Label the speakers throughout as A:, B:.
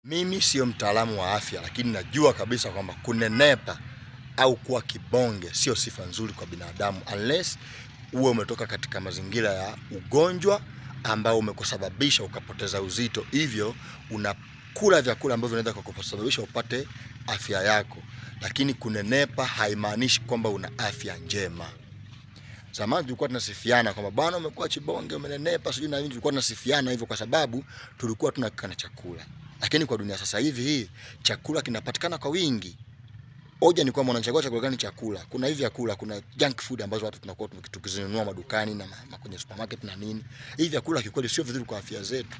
A: Mimi sio mtaalamu wa afya, lakini najua kabisa kwamba kunenepa au kuwa kibonge sio sifa nzuri kwa binadamu, unless uwe umetoka katika mazingira ya ugonjwa ambao umekusababisha ukapoteza uzito, hivyo unakula vyakula ambavyo vinaweza kukusababisha upate afya yako. Lakini kunenepa haimaanishi kwamba una afya njema. Zamani tulikuwa tunasifiana kwamba bwana, umekuwa chibonge, umenenepa, sijui na nini. Tulikuwa tunasifiana hivyo kwa sababu tulikuwa tunakana chakula. Lakini kwa dunia sasa hivi hii chakula kinapatikana kwa wingi. Hoja ni kwamba unachagua chakula gani chakula. Kuna hivi vyakula, kuna junk food ambazo watu tunakuwa tukizinunua madukani na kwenye supermarket na nini. Hivi vyakula kikweli sio vizuri kwa afya zetu.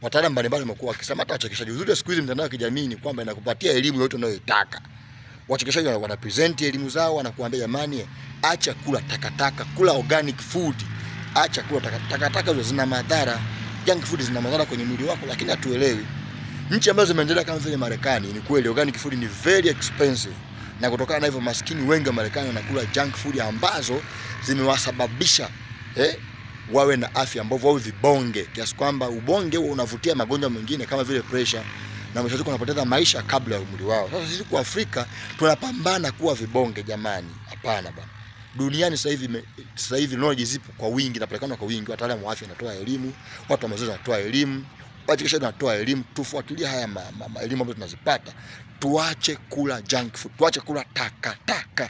A: Wataalamu mbalimbali wamekuwa wakisema, hata wachekeshaji. Uzuri siku hizi mtandao wa kijamii ni kwamba inakupatia elimu yote unayoitaka. Wachekeshaji wana present elimu zao, wanakuambia jamani, acha kula takataka, kula organic food. Acha kula takataka, takataka hizo zina madhara. Junk food zina madhara kwenye mwili wako, lakini hatuelewi. Nchi ambazo zimeendelea kama vile Marekani, ni kweli organic food ni very expensive, na kutokana na hivyo maskini wengi wa Marekani wanakula junk food ambazo zimewasababisha wawe na afya mbovu, wawe vibonge, kiasi kwamba ubonge huo unavutia magonjwa mengine kama vile pressure, na mwisho wa siku wanapoteza maisha kabla ya umri wao. Sasa sisi kwa Afrika tunapambana kuwa vibonge, jamani, hapana bwana. Duniani sasa hivi knowledge zipo kwa wingi, napatikana kwa wingi. Wataalamu wa afya wanatoa elimu, watu wa mazoezi wanatoa elimu, wachekeshaji wanatoa elimu. Tufuatilie haya elimu ambazo tunazipata, tuache kula junk food, tuache kula takataka.